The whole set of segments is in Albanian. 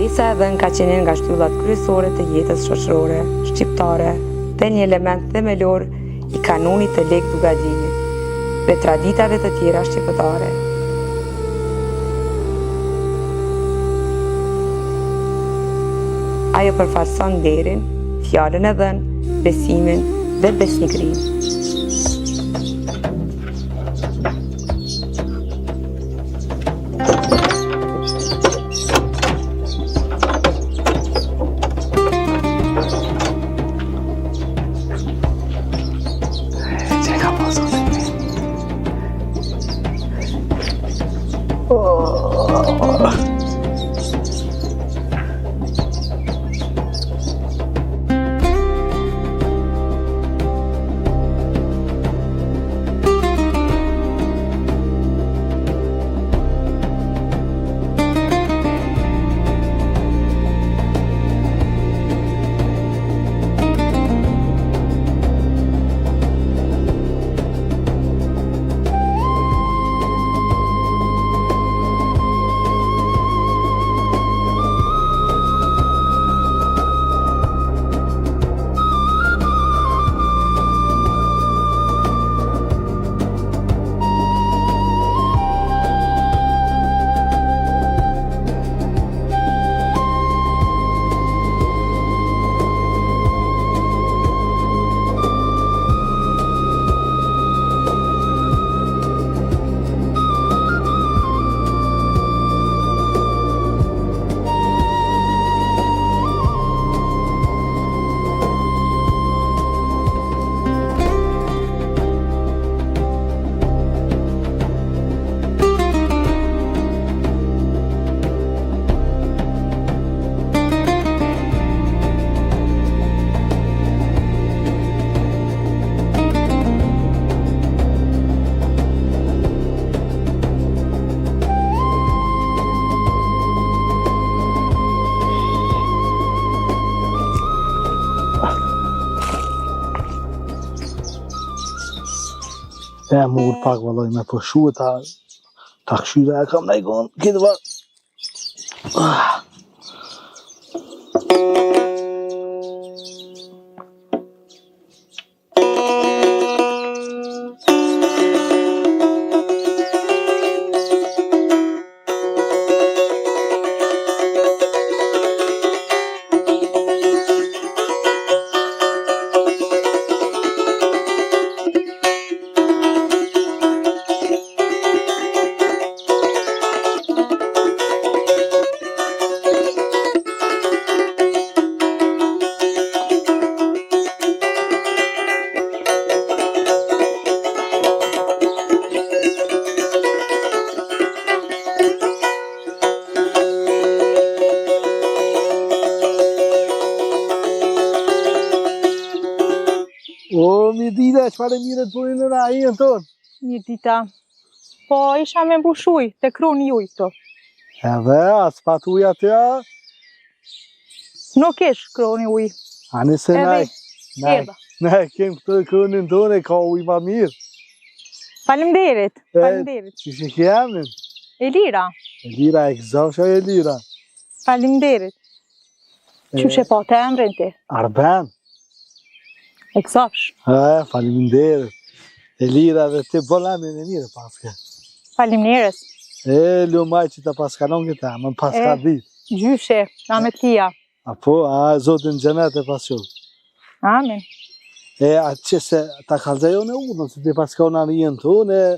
Besa e dhënë ka qenë një nga shtyllat kryesore të jetës shoqërore shqiptare dhe një element themelor i kanunit të Lekë Dukagjinit dhe traditave të tjera shqiptare. Ajo përfaqëson nderin, fjalën e dhënë, besimin dhe besnikërinë. E mur pak vëlloj me pushu ta ta këshyra e kam najgon këtë va. Ah. O, mirëdita, çfarë mirë të punë në rajën tonë? Mirëdita. Po, isha me mbush ujë, te kroni juj këtu. Edhe, a s'pat ujë aty a? Nuk ish kroni ujë. A nëse Edhe, ne, ne, erdha. ne kem këtë kronin tonë e ka ujë ma mirë. Faleminderit, E, faleminderit. Qysh e ke emnin? Elira, Elira, e gëzofsh Elira. faleminderit. Qysh e pate emrin ti? Arben. E gëzofsh. E, faleminderit. Elira dhe ti boll emrin e mirë paske. Faleminderit. E, lum ai që ta paska lon këtë emën, paska E. ditë. Gjyshe, rahmetlia. Apo, a, Zoti n'xhenet e pasqoftë. Amin. E, a që se ta kallzoj unë udhën, se ti paska unë anijën tonë, e,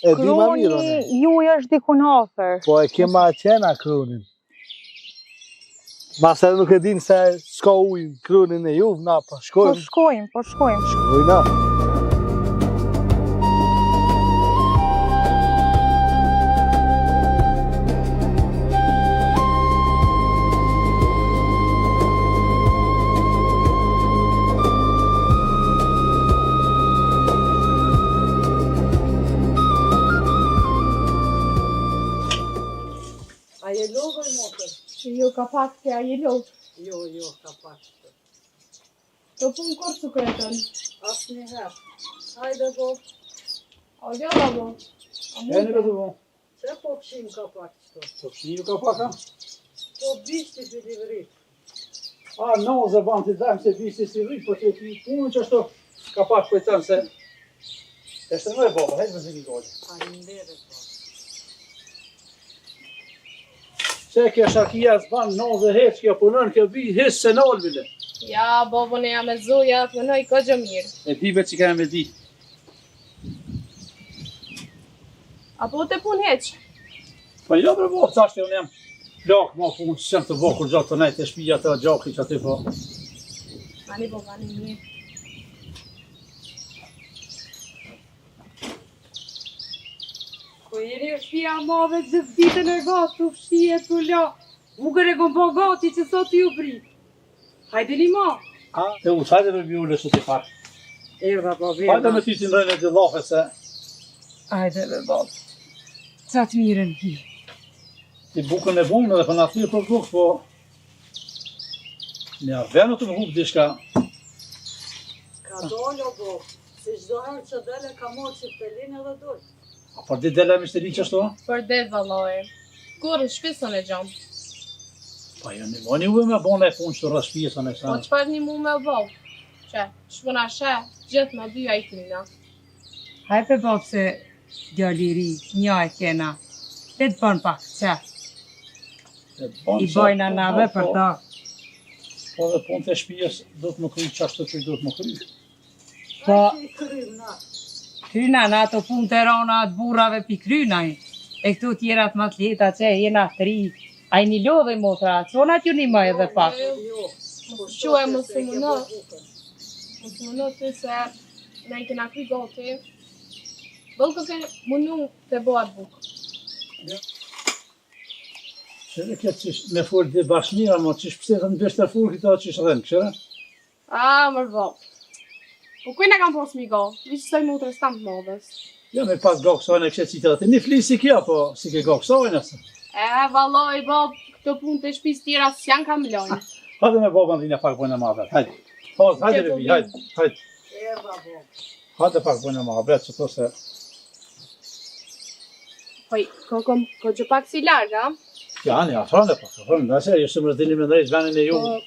e di ma mirë unë. Kroni juj është dikun afër. Po e kema qena kronin. Mase edhe nuk e din se s'ka ujë në kronin e juve, na po Po shkojmë. shkojmë, po shkojmë. Shkojmë na. A je lodhur motër? Jo, ka pak se a je lodhë. Jo, jo, ka pak. Të punë kur s'u kretën. Asnjëherë. Hajde bo. A o bo. A E në këtë po. Që po fshim ka pak qëto? Po fshim ka pak, ha? Po bishti për livrit. A, noze ban ti dajmë se bishti si rrit, po ti e ki punën që ashtu ka pak po i thënë se e shtërnoj baba, heq me se ki gojë. Faleminderit, po. Se kjo shakia s'ban noze heq, kjo punon, kjo bi, hiç se nol bile. Ja, babën e jam e zoja, punoj kogja mirë. E di be që ka me di. A po të punë heq? Po jo bre bo, tash unë jam plak ma punë, që jam të bo kur gjatë të nejtë e shpija të gjaki që aty po. Ani po, ani mirë. Ku jeni o shpia madhe gjithë ditën e gatë, tu fshi e tu la. Bukën e kom po gati që sot ju prit. Hajde një ma. A, e u, hajde me bjule që ti pak. Erdha po, Hajde me ty të ndrejnë e dy llafe se Hajde be babë. Ca të mirën ki. ti bukën e bujmë edhe po na thirr për bukë, po Një vend të më hup diçka. Ka dole o babë, se çdo herë që dele ka marrë çiftelin edhe dol. A për ditë dele me shteli që ashtu? Për det vallai. Kurrë në shpi s'e gjon. Po jo, një moni ue me bone e punë që të rrë shpisë në Po sa. çfarë një mu me bo? Që, shpuna she, gjithë në dyja i kryna. Hajde babë se djali i ri, një e kena. Le të bën pak qef. I bojna nave për ta. Po dhe punë të shpisë do të më kry qashtu që do të më kry. Po, I krym na. kryna na ato punë të rona atë burrave pi kryna. E këto tjerat ma të lehta që jena të ri. A i një lodhe motra, qona t'ju një më edhe pak. Jo. Mos u e mos se u e ke muno. bo bukën. Mos u muno ti se ne i kena kry gati. Boll ke munu të bo atë bukë. Qyre kjo qysh me fol di bashkë mo qysh pse thënë bish të fol këto qysh rrën, këshyre? A, mër bo. Po kujna kam pos mi go? Vish soj motrës tam të madhes. Jo, me pas go kësajnë e kështë qitë edhe ti një fli si kjo, po si ke go kësajnë ase. E, vallai, bo, këto punë të shtëpisë tjera s'janë kam lojnë. Hajde me babën dhina pak bojnë muhabet, hajde. Hajde, hajde bebi, hajde, hajde. Erdha babë. Hajde pak bojnë muhabet, që to se Po, ko, ko, ko gjë pak si larg, a? Ja, ani, afrone pak, afrone, nëse ju se më dini me ndrejt venin e ju. Po,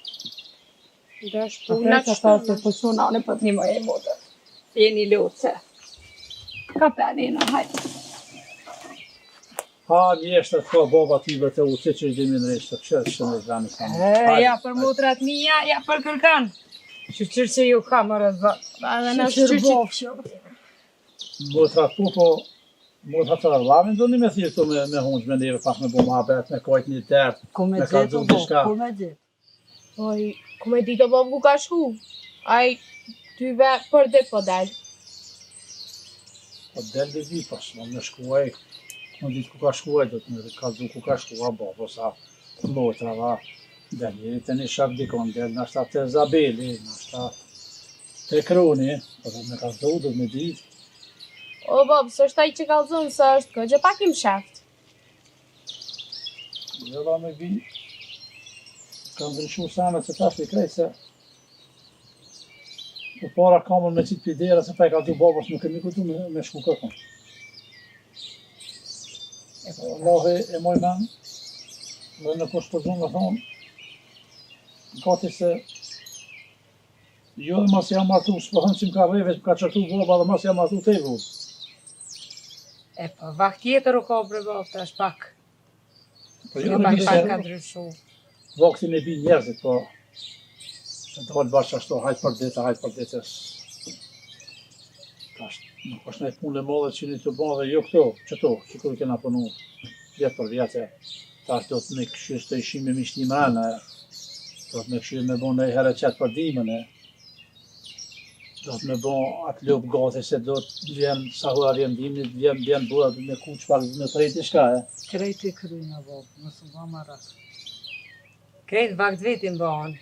Dash Po puna që ta se po qona, unë po të një më e motër. Jeni lotëse. Ka penina, hajde. Ha, mjeshtër, ka baba ti be të u, ti që di me ndrejt, të këshyre që ndrejt venin sa. E, ja për motrat mia, ja për kërkan. Shyqyr që ju ka më rëzot. Edhe na Shyqyr shqyr që bofshë. Motra po, po, motra të vllavin do një me thirë këtu me, me hundë, me neve pak me bo muhabet, me kojt një dert. Ku me Me gjetë kallzu o babë, diçka. ku me gjetë. Oj, ku me ditë o babë ku ka shku? Ai, tyve për ditë po del. Po del dhe di, po s'mon me shkuaj, më ditë ku ka shkuaj, do të më kallzu ku ka shkua, bo, po sa motra, va, del njëri të një shak dikon, del nashta te Zabeli, nashta te Kroni, po do të me kallzu, do të me ditë. O babë, s'është ai që kallzon se është kogja pak i msheft. Jo da me bi, ka ndryshu senet se tash i krejt se Po para kamën me qitë pi dera se pa e kallzu babës nuk kemi kujtu me, me shku kërkon. E po, Allahi e moj men, dhe nuk është për me thonë, gati se jo dhe mas jam martu, s'po thëmë që më ka rreve, që më ka qërtu baba dhe mas jam martu te vur. E po, vakt tjetër u ka bre babë, tash pak. Po jo, Jo, me pak bi pak se ka ndryshu. vaktin e bi njerëzit, po të dalë bashkë ashtu, hajt për ditë, hajt për ditë. Tash nuk është ndaj punë e madhe që një të bën dhe jo këto, qëto, që kur i kena punu vjet për vjet e tash do të me këshyrë të ishim me mishti mrena, e, do të me këshyrë me bon një herë qatë për dimën, e, do të me bon atë lopë gati se do të vjen, sa hura vjen dimnit, vjen, vjen bura, do të me kuq pak, do të me prej diçka, e. Krejt i kryna babë, mos u ba marak. Krejt vakt vetin bëhen.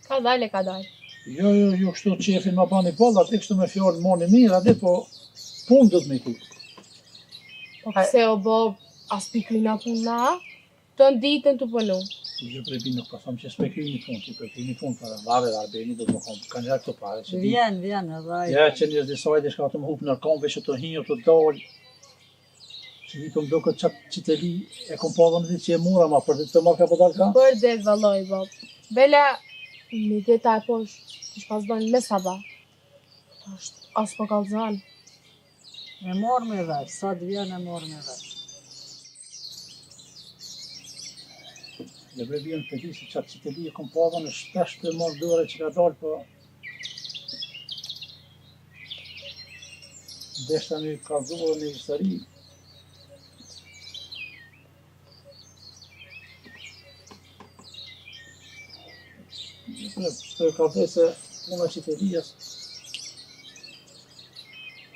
Ka dalë, ka dalë. Jo, jo, jo, kështu qefin ma bani boll, aty kështu me fjalë moni mirë, aty po punë do të me kry. Po pse o babë, as pi kryna punë na? Të ditën të punu. Jo për bi nuk po them që s'po e kry një punë, ti po e kry një punë, për vllave dhe Arbeni do të më konë, kanë herë këto pare që di. Vjen, vjen edhe ai. Ja, që njerëz disa diçka të më hup në këmbë që të hinjë, të dalë. Që di po më doket qatë çifteli e kom pa dhe një ditë që e mura ma për ditë të marrë ka po dalë ka? Për ditë valloj bab. Bele një ditë e posh, kish pas dhënë me sabah. Tash as po kallzon. E marr me vesh, sa të vjen e marr me vesh. Dhe bre bjen për di se qatë çifteli e kom pa dhe në shpesh të marrë dore që ka dalë, po Deshta me kallzu edhe një histori. Të kallzoj se puna çiftelias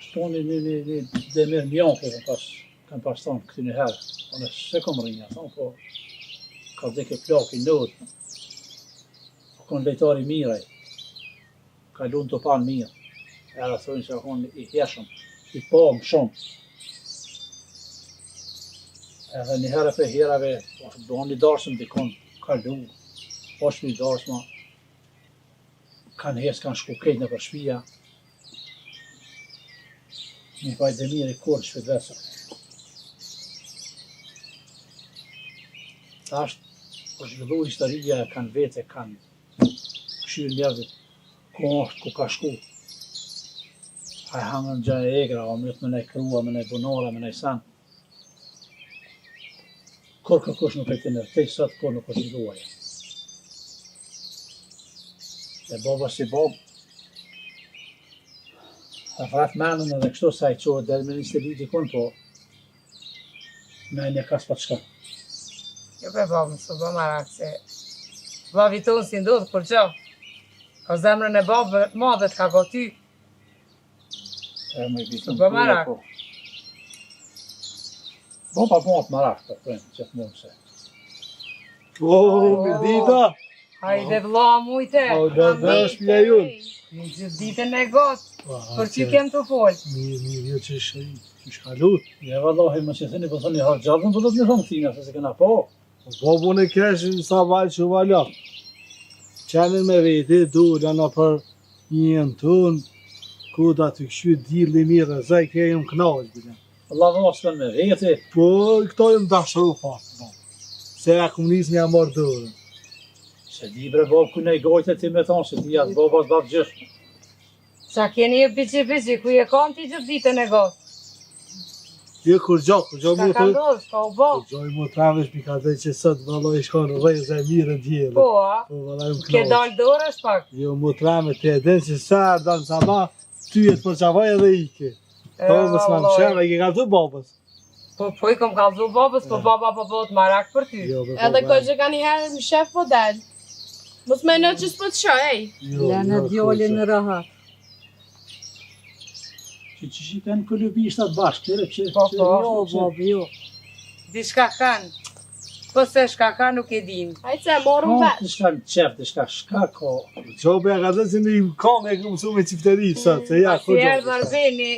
shtoni një, një, një Demir Mjaku, kam pas, kam pas thonë këty një herë, unë s'e kom rrinja, thonë, po ka vdekë plaki në Po kon lojtar i mirë ai. Ka lu n'topan mirë. Edhe thonë se ka kon i hijshëm, i pam shumë. Edhe një herë prej herave, është bo një darsëm dikon, ka lu, është një darsma, kanë hec, kanë shku krejt nëpër shpia, Një ai Demiri kurrë n'shpi t'vet s'u kthy. Tash është zhvillu historia e kanë vete, kanë kqyrë njerëzit ku është, ku ka shku. A e hangën gja e egra, o mytë me naj krua, me naj bunora, me naj san. Kurrë kërkush nuk e din, tej sot kurrë nuk është zhvillu ajo. E baba si babë, E vret menën edhe kështu sa i çohet deri me një steli dikun, po menja ka s'po të shkon. Jo be babë, mos u bë marak se vllavit tonë s'i ndodh kurgjo. Ka zemrën e babë madhe të ka ka ty. E më i bitën, Bë marak. Po. Baba bëhet marak, po prem, gjithmonë se. O, mirëdita! Hajde vlla, mujte! Po, do të është pja ju. Një gjithë ditën e gotë, për që kem të folë. Mirë, mirë, jo që shë, që shkalut. Ja vallahi, mos i thëni, po thëni harë gjallën, po do të më thonë këtina, se se kena po. Po, po, po, në keshin sa vaj që vala. Qenin me veti, dula në për një në tunë, ku da të këshy dilli mirë, e zaj ke jëm knaqë, bile. Valla s'kan me veti. Po, këto jëm dashuru fort, po. Se ja komunizmi ja marrë dorën. Se di bre babë ku ne gojte ti me thonë, se ti atë baba s'bab gjithë. Qa keni e biqi biqi, ku je kanë ti gjithë ditën e gotë? Jo, kur gjo, kur gjo Çka ka ndodhë, çka u bo? Kur gjo i mu travesh, mi ka dhe që sot vallai shkon rreze e mirë e djelë. Po, a? Po, vallai më Ke knaqë. dalë dorë është pak? Jo, mu trame, ti e din që sa erdha në sabah, ty e të përqafoj edhe ike. Po, mos ma mshef, e ke kallzu babës. Po, po i kom kallzu babës, po baba po bëhet marak për ty. Jo, po, Edhe po, kogja ka një herë më shef po del. Mos meno që s'po të shoh, ej. Jo, Lene jo, djalin kurgjo. rahat. Që që që kanë këllëbishtat bashkë, këre që... Po, po. Jo, babë, jo. Diçka kanë. Po se shka ka nuk e dim. Hajde se e morëm Po, vesh. diçka në qef, diçka shka ka. Qo për ja ka dhënë se një kam e këmë mësu me çifteri sot, se ja, Si kur erdhë Arbeni,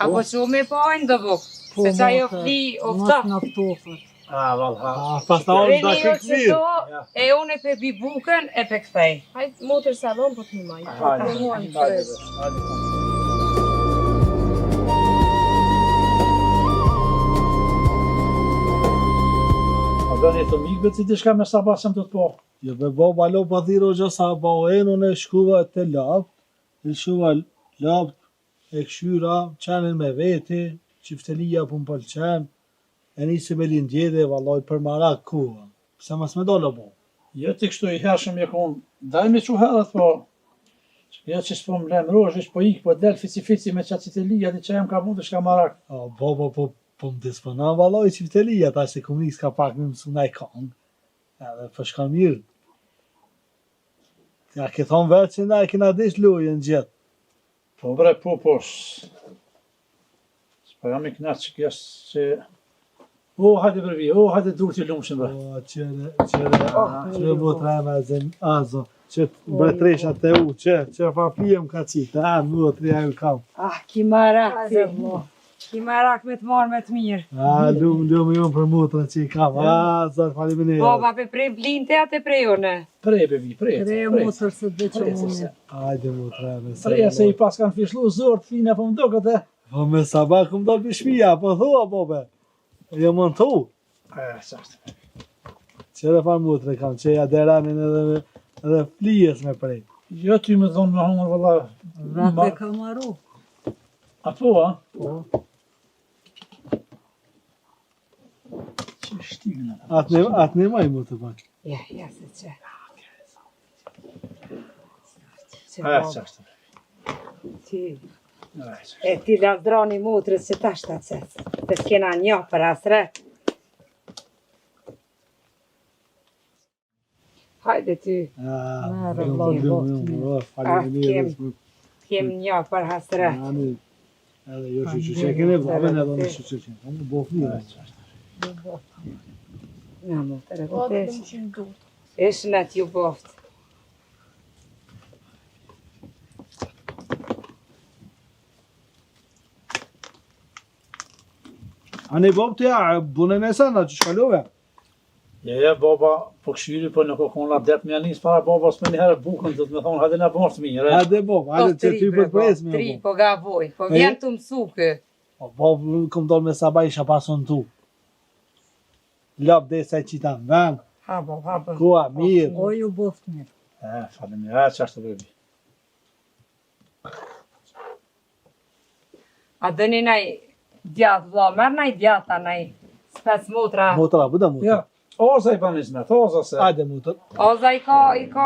apo që me po ajnë do buk. Po, Se qa jo motër, fli, o Mos ftoft. na ftofët. A, vallha. A, pas ta orë Rrini da jo kek që mirë. to, e unë e pe bi bukën e pe kthej. Hajde motër se edhe unë po të ndihmoj. Hajde, hajde, hajde, hajde. A bëni të mikëve të diçka me sabah se më të të po. Jo, be baba lo pa thiro gjë sa ba o enën e shkuva të lapt, e shkuva lapt, e këshyra, qenin me veti, çiftelia po më pëlqen, e nisi me lindjede, vallaj për marak koha. Pse mos me dalo bo? Jo ti kështu i hershëm je kon, daj me çu herët, po Jo që s'po më lajmërohesh, veç po ik, po del fici fici me qatë çiftelia, di që jam ka bu diçka marak. A, baba po, po më disponon vallaj çiftelia, tash se komunist ka pak me mësu naj kangë, edhe po shkon mirë. Ja ke thonë vetë që na e kena dish lojën gjithë. Po bre, po, po. S'po jam i knaqë që kjo se... O, hajde bre vi, o, hajde dur t'i lumshin bre. Po, qëre, qëre, qëre motra e me zem, azo, që mbretresha të u, që, që fa fije më ka qitë, a, motri ajo kam. Ah, ki marak ti. Ki marak me të marrë me të mirë. A, lum, lum, jum për motrën që i kam, a, zot, faleminderit. Baba pe prej blinte atë prej une. Pre, be vi, pre, Pre pre. motër se të Pre, që se unë. se. Hajde motra e me se. Pre, se i pas kanë fishllu zorë të fina, po më duket e. Po me sabah kum dalë për shpia, po thua, bobe. Jo më në tu. E, qashtu. Që edhe farë mutër e kam, që ja deranin edhe, me, edhe flijes me prej. Jo ty me thonë me hongër vëlla. Vetë e ka maru. A po, a? Po. Që shtigën ata. Atë ne, atë ne maj mutër pak. Ja, ja, se që. Që E, po, qashtu. ti. E, qashtu. E ti lavdroni motrës që tash ta qes. Të s'kena një për asret. Hajde ty, Ah, Merë, lum, vlla, lum, boftë lum, mirë. vlla, faleminderit. Ah, t'kem një për hasret. Ani, edhe jo që që që kene vllavën edhe unë që që që. Unë boftë mirë. Na motër, edhe Po, ti. të më qenë duhet. E shënet ju boft. Ani boftë ja, bune nesër, që shkalove. Ja, ja, baba, po këshyri, po nuk o konë adet me janis para babas me njëherë bukën, do të me thonë, hajde na bon fëmijë, re. Hajde bob, hajde që ty për pres me Tri, bo. po gaboj, po vjen të mësu kë. Po bob, kom dollë me sabah isha pasun tu. Lop dhe sa i qita në vend, Ha, bo, ha, bo. kua mirë. O ju boft mirë. E, faleminderit, e, qashtu bebi. A dëni naj djath, vlla, merr naj djath, a naj spec motra. Motra, bu da motra. Ja, oza i ban Ismet, oza se. Hajde motra. Oza i ka, i ka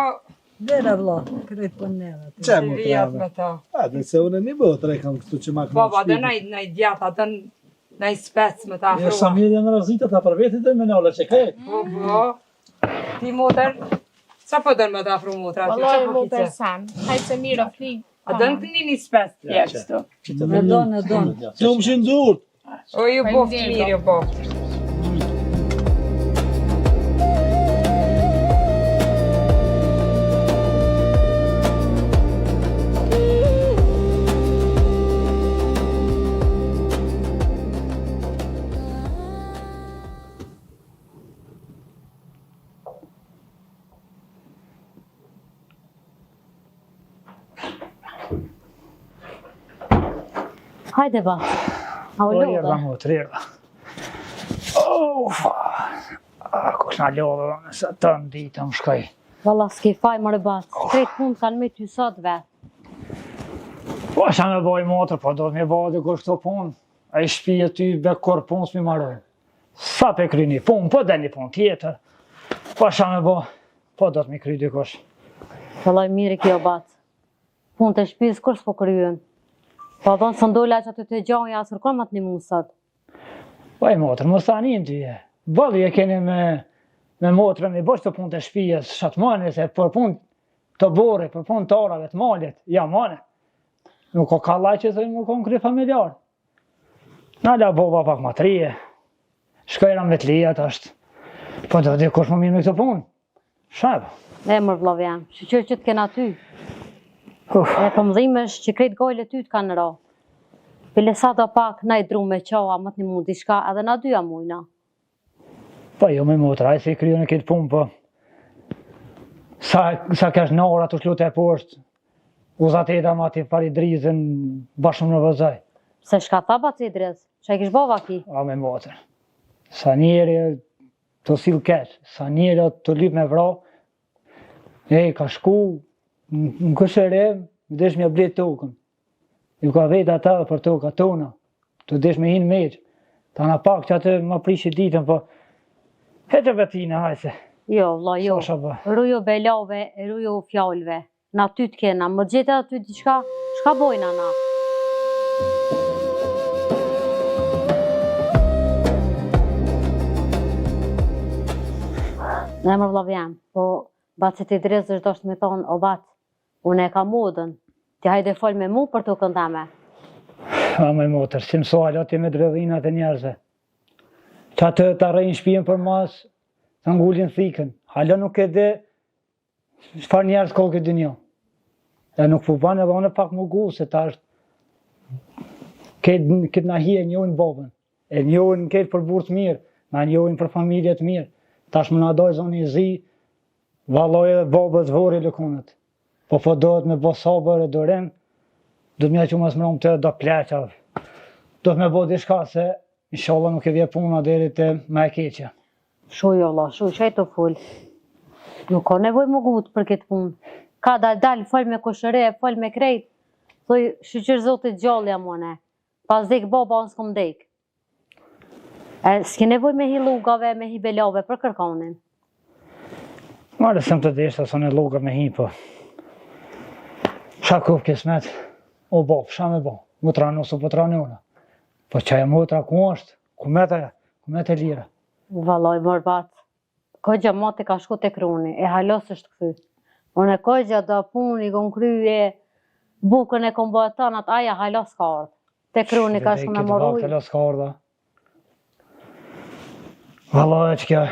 Vera vlla, krejt për neve. Qe motra? vijat ave? me to. Hajde, se unë një motra e kam këtu që ma Po, këna po, dën naj, naj djath, a dën naj spec me ta Ja, sa afrua. mirë janë rëzitat, a për veti dhe me nalë që krejt. Po, po. Ti motër, qa po dën me ta afru motra? Ti, Vallai qa po më kiqe? persan. Hajde se mirë, o fli. A dën të një një spec Ja, tjerë që. qëtu? Që të E don, e don. Të më shinë durt. O, ju boft Faleminderit, mirë, ju boft. Hajde ba. A u Po erdha lodhe? motër, erdha. Ufa, a, kush na lodhe, dhe, sa të në ditë më shkoj. Valla s'ke faj more bac. Krejt punë kanë me ty sot vet. Po, sa me boj motër, po do të me boj dikush këto punë. A i shpije ty be kur punë s'mi marojnë. Sa pe kry një punë, po del një punë tjetër. Po, sa me bo, po do të mi kry dikush. Valla mirë kjo bac. Punë të shtëpisë kur s'po kryen. Po dhon së ndola që aty të gjaja as kërkon më të nimu sot. Po e motër, mos ta nim ty e. Bolli e keni me, me motrën, i bosh të punë të shpijës, shatmane, se për punë të borë, për punë të orave, të malit, ja mane. Nuk o kallaj që thënë më konë kry familjar. Na la boba pak ma trije, shkojra me të lijat është. Po do dikush më mirë me këtë punë. Shab. E mër vllau jam, shyqyr që të kena ty. Uf. E po më dhimesh që krejt gojle ty të kanë ra. Bile sa do pak na i dru me qoa, më të nimu diçka, edhe na dyja mujna. Po jo me motra, ai se i kryon e këtë punë, po. Sa, sa kesh në ora të shlute e poshtë, u zateta ma ti pari drizën, bashkë në vëzaj. Se shka tha baci Idriz, që e kish bo vaki? A me motër. Sa njeri të sill keq, sa njeri të lyp me vra, e ka shku në në këshëre, desh me ble tokën. Ju ka vetë ata për toka tona, të desh me hinë meq. Ta na pak që atë ma prishi ditën, po heqe vetina, hajse. Jo, vlla, jo. Sa bë. Ruju belave, ruju fjalëve. Na ty të kena, më gjetë edhe ty diçka, shka bojna na? Ne më vllau jam, po bacit Idriz është dashtë me thonë, o bac, unë e kam modën, ti hajde fol me mu për tokën teme. A me motër, si mëso alo ti me dredhinat e njerëzve. Që atë të arrejnë shtëpinë për mas, të ngulin thikën. Alo nuk e dhe çfarë njerëz ka këtë dynja. E nuk po ban edhe unë pak më gu, se ta është këtë këtë nahi e njohin babën. E njohin këtë për burë të mirë, na njohin për familje të mirë. Tash më na doj zoni i zi, valloj edhe babës vori lëkunët. Po po dohet me bo sabër e durim, do të më që mos mram të do pleqa. Do të me bo diçka se Inshallah nuk e vje puna deri te ma e keqja. Shuj o vlla, shuj, ça je tu fol. Nuk ka nevojë m'u ngut për këtë punë. Ka dal dal, fol me kushëri, fol me krejt. Thuj, shyqyr Zotit gjallë jam une. Pas dek baba, unë s'kom dek. E, s'ke nevojë me hi llugave, me hi belave, për kërkonin. Mare, s'jam tu deshtë, as unë llugave me hi, po. Sha koftë kismet, u bo, sha me bo, mu tranu, s'u po tranu, Po qajo motra ku është? Ku met ajo? Ku met e lira? Vallaj mor bac. Kogja moti ka shku te kruni, e hala s'është kthy. Unë kogja do punë i kom kry e bukën e kom bo e tanat, aja hala s'ka ardhë. Te kruni ka shku me marrë ujë. Hala s'ka ardhë. Vallaj që kjo,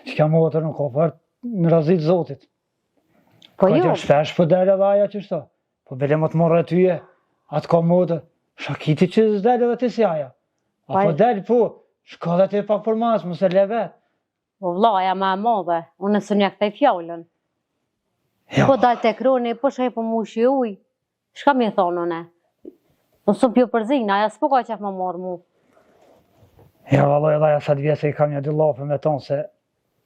që kjo motër nuk ka për në razit zotit. Po jo. Kogja shpesh po del edhe aja qështu. Po bele më të morë e tyje, atë ka modë, shakiti që s'del edhe ti si aja. A po del, po, shko dhe ti pak për mas, mos e le vetë. Po vlla, aja ma e madhe, unë s'un ja kthej fjalën. Jo. Po dal te kroni, po shkoj po mushi ujë, shka mi thonë une? Po s'u pjo përzina, aja s'po ka qef më marrë mu. Ja, valla edhe aja sa të vje se i kam një dy llafe me tonë, se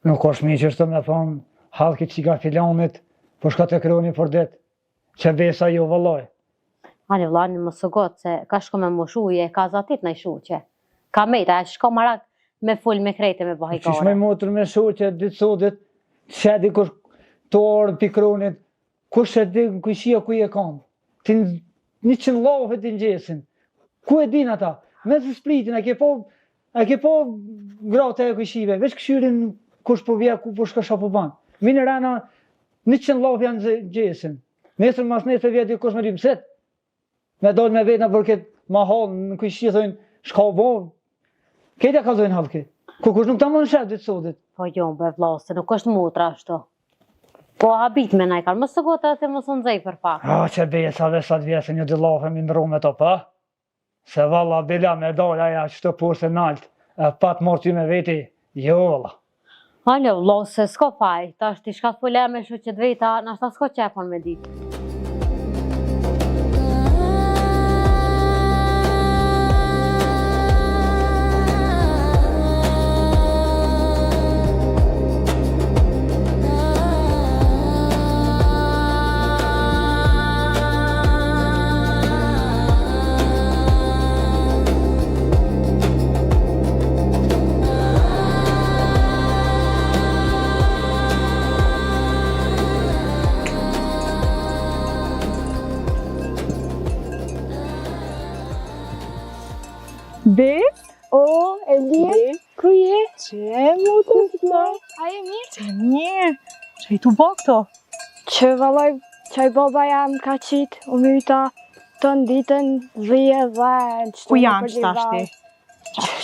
nuk është mirë qështu me thonë, halki qika filanit, po shka te kroni për ditë. Që besa jo vëllai. Ani vlla ani mos u ngut se ka shku me mush ujë e ka zatit naj shoqe. Ka met aja shko marak me fol me krejt e me bo Qysh me motër me shoqe ditë sotit, s'e di kush të ardhë pi kronit, kush e di në kojshia ku je kanë. Ti 100 llafe ti ngjesin. Ku e din ata? Mezi s'pritin, a ke po a ke po gratë e kojshive, veç këshyrin kush po vje, ku po shko, çka po ban. Minë rana 100 llafe janë ngjesin. Nesër mas nesër vje dikush me lyp pse? Me dal me vetna për këtë mahallë në kojshi thonë çka u bo. Këtë ja kallzojnë hallki. Ku kush nuk ta mon shef ditë sotit. Po jo, be vlla, se nuk është motra ashtu. Po habit me najkar, mos u ngut edhe ti mos u nxej për pak. Ah, që besa dhe sa të vjesë një dy llafe mi ndrru me to pa. Se valla bila me dal aja qëto poshtë e nalt, e pa të marrë ty me veti, jo valla. Alo vlla, se s'ka faj, tash ti shka t'fol me shoqet veta, nashta s'ka qefon me ditë. Be? O, Elin, ku je? Që mu të të A je mirë? Që mirë. Ça je tu bo këto? Që vallaj, qaj baba jam ka qitë, u myta, Tën ditën dhije dhe qëtu Ku janë që tashti?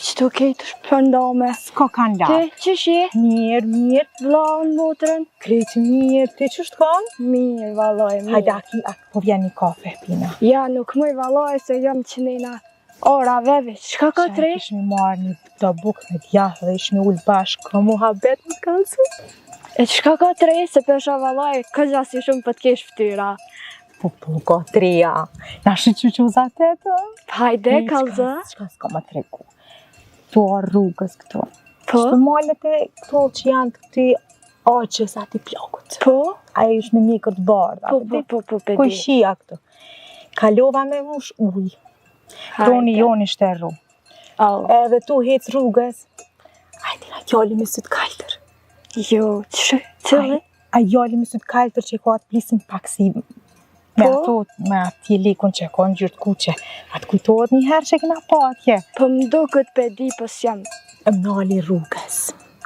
Qëtu kejtë shpërndome. S'ko kanë larg. Ti, qysh je? Mirë, mirë. Vllaun, motrën? Krejt mirë, ti qysh të kanë? Mirë, vallaj, mirë. Hajde, aki, a, po vjen një kafe, pina. Ja, nuk muj vallaj, se jam qënina ora veve, çka ka tre? Ishmi marrë një do bukë me djathë dhe ishmi ulë bashkë, ka muhabet më kallzu. E çka ka tre, se pe shoh vallaj, këgja si shumë po të kesh ftyra. Po, po, ka treja. Na shyqyr që u zatet, ë? Hajde, kallzo. Çka s'ka më tregu. Tu ardh rrugës këtu. Po? Qëto malet e këto që janë të këty axhës ati plakut. Po? Ai është me mjekër të bardhë. Po, po, po, po, po, Kojshia këtu. Kalova me mush ujë. Kroni jonë ishte rru. Au. Edhe tu hec rrugës. Ai ti na djali me sytë kaltër. Jo, që, që Ai djali me sytë kaltër që e ka atë plisin pak si me Po? ato, me atë jelekun që e ka ngjyrë të kuqe. A të kujtohet një herë që e kena pa atje? Po më duket pe di, po s'jam. Më nali rrugës.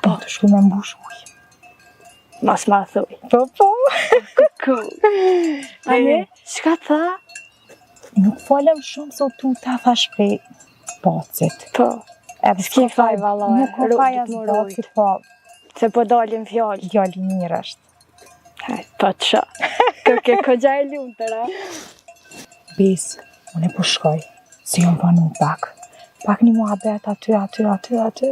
Po tu shku me mbush ujë. Mos ma thuj. Po, po. Ku? Ani, çka tha? Nuk folëm shumë se u tuta thash prej bacit. Po. Edhe S'ki faj valla, Nuk ka ru- faj du as të më bacit, rujt. po Se po dalin fjalë. djali mirë është. Haj, po të shoh. Kërke kogja e lumtur, a? Bes, unë po shkoj, se jam vonu pak. Pak një muhabet aty, aty, aty, aty.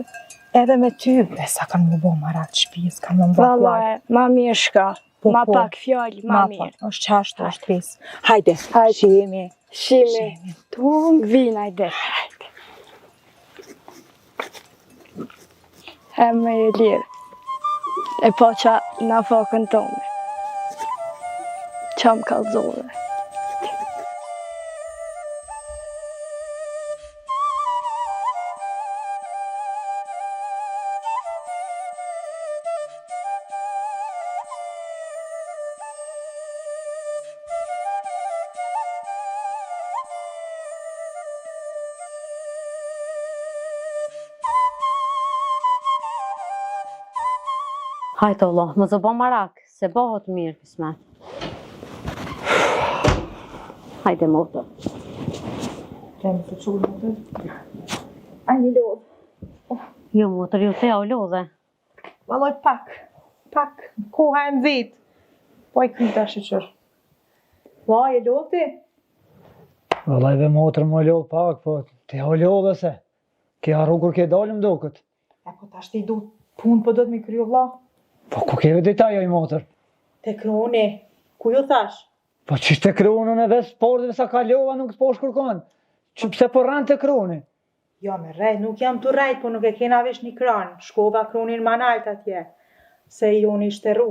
Edhe me ty, besa kanë më bo marak të shpijës, kanë më bo Valla, ma mirë shka. Po, Ma po. pak fjalë, ma Ma mirë. pak, është qashtu, është pes. Hajde, Hajde. shihemi. Shihemi. Shihemi. Vin, hajde. Hajde. E më e lirë. E paça nafakën tone. Qa më kallzove. Hajt o vlla, mos u bo marak, se bëhet mirë kismet. Hajde motër. Rem të qullë motër. A një lodhë. Jo motër, jo te u lodhe. Vallaj pak, pak, koha e nxehtë. Po i kryta shyqyr. Vlla, je lodhë ti? Vallaj dhe motër m'u lodh pak, po ti u lodhe se. Ke harru kur ke dalë më doket. E po tash ti du punë po do të mi kryu vlla. Po ku ke vetë ajo i motër? Te kroni, ku ju thash? Po qysh te kroni unë veç portëve sa kalova nuk të posh kërkon. Që pse po rren te kroni? Jo me rrejt, nuk jam tu rrejt, po nuk e kena veç një kran, shkova kronin ma nalt atje, se i joni ishte rru.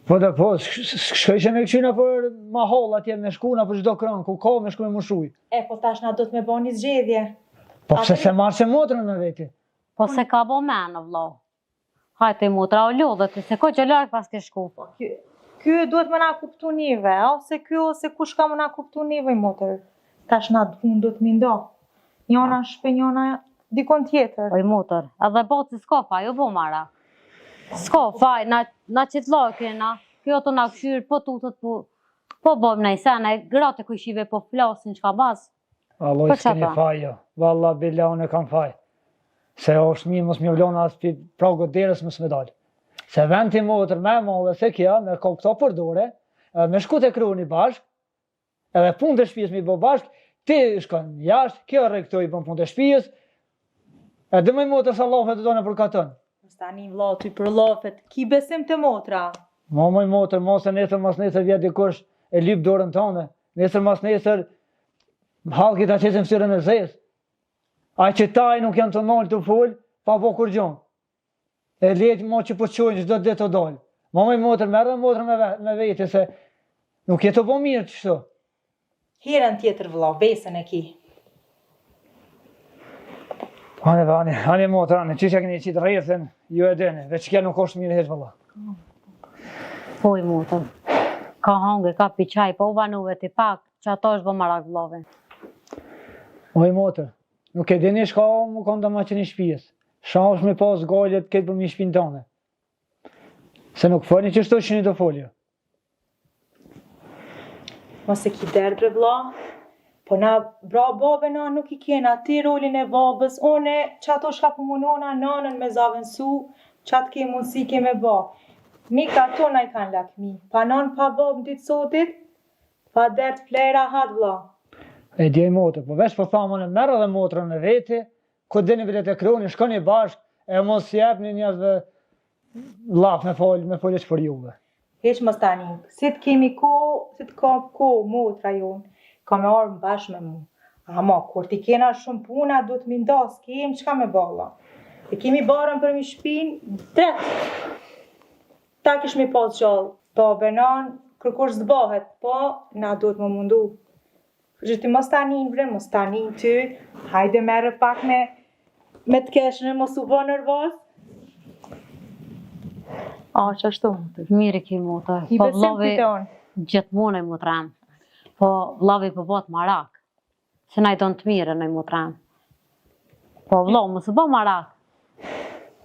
Po dhe po, shkojshe me këqyr nëpër mahallë atje me shku nëpër çdo kran, ku ka me shku me mushuj. E po tash na do të me bo një zgjedhje. Po pse s'e marrshe motrën me veti? Po se ka bo men, o vlla. Hajde motra u lodhe ti se koxha larg paske shku. Po ky ky duhet me na kuptu neve, ose ky ose kush ka me na kuptu neve motër. Tash na punë duhet mi nda. Njona në shpi, njona dikun tjetër. Oj motër, edhe baci s'ka faj, u bo marak. S'ka faj, na na qit vlla e kena, ky o tu na kqyr, po tutet po po bojmë naj sen, e gratë e kojshive po flasin çka bas. Vallaj s'keni faj jo. Valla bila unë e kam faj. Se është mirë mos me ju lon as pi pragut derës mos me dal. Se vend ti motër më e madhe se kjo, me ka këto për dore, edhe me shku te kroni bashk, edhe punët e shtëpisë me i bë bashk, ti shkon jashtë, kjo rri këtu i bën punët e shtëpisë. Edhe më motër sa llafe të donë për katën. Mos tani vlla ty për llafet, ki besim te motra. Mo moj motër, mos e nesër mas nesër vjen dikush e lyp dorën tënde. Nesër mas nesër hallki ta qesin fytyrën e zezë. Ai që taj nuk janë tu nalë tu fol, pa bo kurgjo. E letë mo që po qojnë çdo ditë të dalë. Mo moj motër, merre motrën me, me vete se nuk je tu bo mirë qështu. Herën tjetër vëlla, besën e ki. Ane, ane, ane motër, ane, qysh e keni qitë rrethin, ju e dini, veç kjo nuk është mirë hiç vëlla. Po i motër, ka hangër, ka pi çaj, po u vanuve ti pak, që ato është bo marak vllavi. Oj motër, nuk e dini shka me konë domaçin i shpijës, sha është me pas gajlet këtë për mi shpinë tane. Se nuk folni qështu që jeni tu fol ju. Mos e ki dert bre vlla. Po na bra babë na nuk i kena ti rolin e babës, one qato shka po munona nanën me zavendsu, qatë ke mundësi ke me ba. Ni kato na i kanë lakmi, pa nanë pa babë në ditë sotit, pa dert flej rahat vlla. E di motër, po veç po tham unë merr edhe motrën me veti, Ku dini bile te kroni, shkoni bashk, e mos jepni njerëzve llaf me fol, me fol për juve. Hiç mos tani, si të kemi kohë, si të ka kohë motra jonë, ka me ardhë bashkë me mu. Ama, kur t'i kena shumë puna, duhet mi nda, s'kem çka me ba vlla. E kemi barën përmi shpinë, dret. Ta kishmi pas gjallë, babë e nanë, kërkush s'bahet, po, na duhet me mundu. Që ti mos ta nin bre, mos ta nin ty, hajde merre pak me, me të keshën e mos u bo nervoz. A, që ashtu? Mirë i ki motër. I Po besim vllavi, ty te unë. gjithmonë e motrem. Po vllavi po bëhet marak. Se na i don të mirën e motrem. Po vllau, mos u bë marak.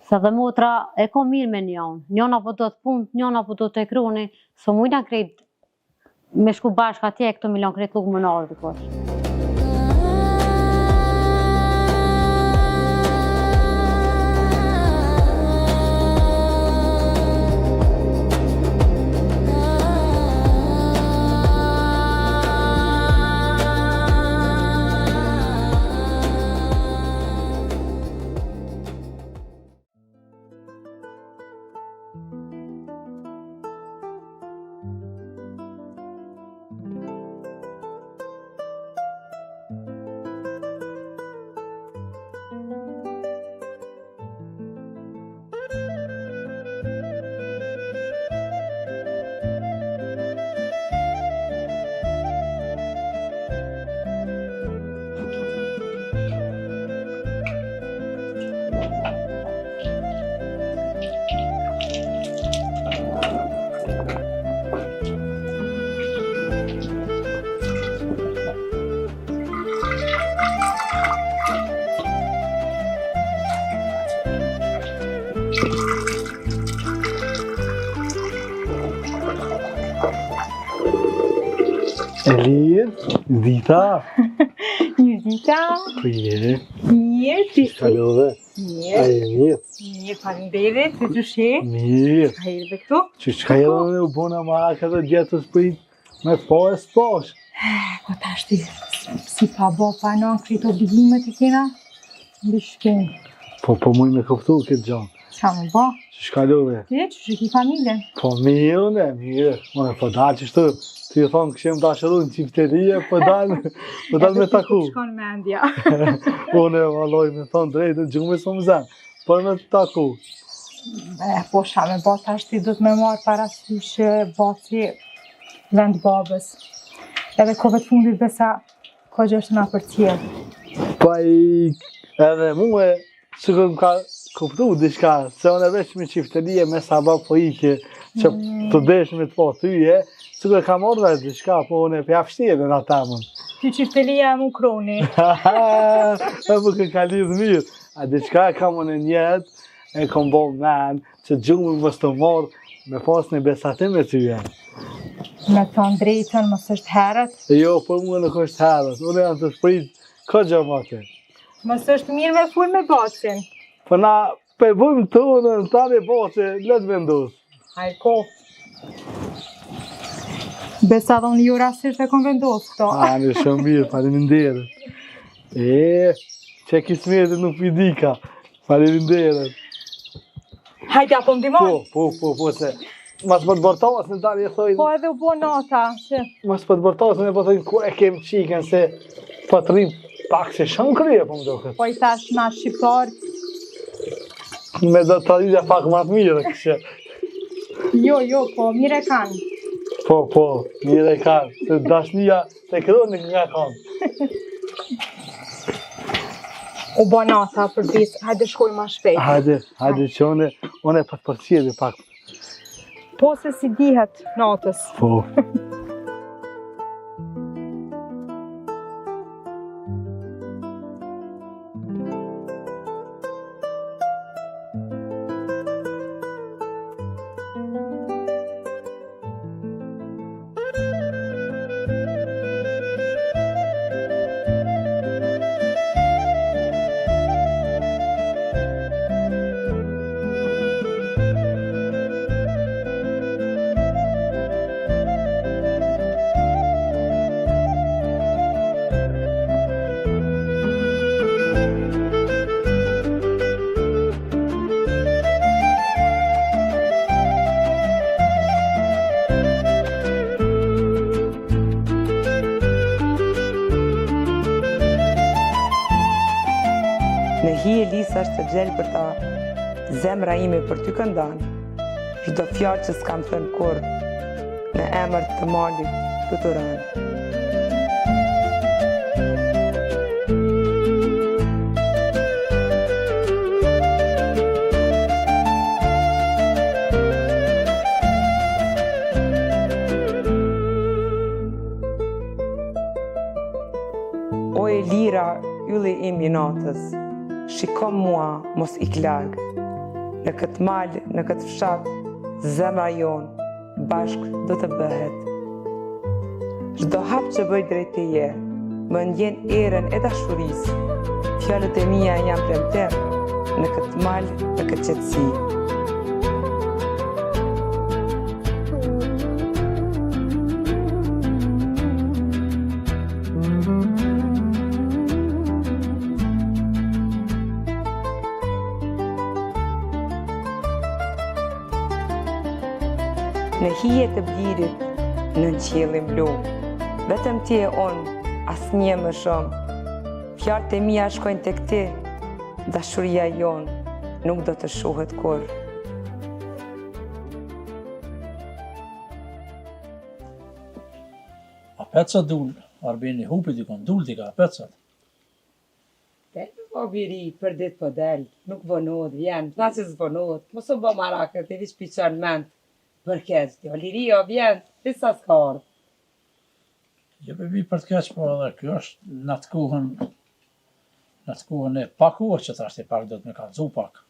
Se dhe motra e ka mirë me njonë. Njona po do të punë, njona po do te kroni, s'o mujna krejt Me shku bashkë atje e këtu me lon krejt llugë më nërë dikush. Elir, dita. Mirëdita. Po je. Mirë, ti si? Kalove. Mirë. A je mirë. Mirë, faleminderit, ti qysh je? Mirë. A erdhe këtu? Që çka je dhe u bona marak edhe gjetë të shprit me të po e s'posh. Po tash ti, si pa bo pa në krejt obligimet i kena, mbi shpinë. Po, po muj me kuptu këtë gjonë. Qa me bo? Qysh kalove? Ti, qysh e ki familjen? Po mirë, une, mirë. Unë po dalë qështu, ti i thonë këshim dashuru në çiftelie, po dalë, po dalë me taku. Edhe shkon mendja. Unë e valloj me thonë drejtën, gjumi s'më zë, por me taku. E, po çka me bo, tash ti do të me marrë parasysh baci vend babës. Edhe kohëve të fundit besa, Koxha është na përcjell. Pa i edhe mue, sikur më ka kuptu diçka, se unë veç me çiftelie me sabah po ike, që mm. të desh me të po thyje, sikur e ka marrë vesh diçka, po unë e pja fshtirë në atë tamën. Ty çiftelia e mu kroni. E më kë ka lidhë mirë, a diçka e kam unë njet, e kom bo men, Që gjumi mos të marrë, me pas një besatim me tyje. Me thonë drejtën, mos është herët? Jo, për mua nuk është herët. Unë jam tu prit, ka gjë mate. Mos është mirë me fol me bacin? Po na, pe bujmë tonën, tani baci, le të vendos. Hajr koftë. Besa dhe unë jo rastisht e kom vendos këto. A, në shumë mirë, faleminderit. E, që kismetit nuk pi dika. Faleminderit. Hajde, apo më ndihmon? Po, po, po, po, se mas po të bërtasin tani e thojnë. Po edhe u bo nata, që... Mas po të bërtasin e po thojnë ku e kem çikën se po të rrim pak se shumë krye po më duket. Po i thash na shqiptar. Me do të rritja pak më të mirë, kështu. Jo, jo, po mirë e kanë. Po, po, mirë e kanë. Se dashnia Te kroni nga kam. U bo nata për besë, hajde shkojmë ma shpejt. Hajde, hajde që une, une po të përcjelli pak. Po se s'i dihet natës. Po. Në hije lisash të gjelbërta, zemra ime për ty këndon, çdo fjalë që s'kam thënë kurrë, në emër të malit fluturon. O e lira, ylli im i natës, shikom mua, mos ik larg. Në këtë mal, në këtë fshat, zemra jonë, bashkë do të bëhet. Çdo hap që bëj drejt teje, më ndjen erën e dashurisë. Fjalët e mia janë premtim në këtë mal, në këtë qetësi. Në hije të blirit, nën qiellin blu, vetëm ti e unë, asnjë më shumë. Fjalët e mia shkojnë tek ti, dashuria jonë nuk do të shuhet kurrë. Apet sot dul, Arbeni hupi dikon, dul dika, apet sot. Del po biri, për dit po del, nuk vonohet, vjen, tha që s'vonohet, mos u bë marak, ti veç p'i çon mend, për keq, jo, lirio, vjen, disa s'ka ardhë. Jo be bi për të keq, po edhe kjo është në atë kohën, në atë kohën e pa kohë që tash ti pak do të me kallzu pak.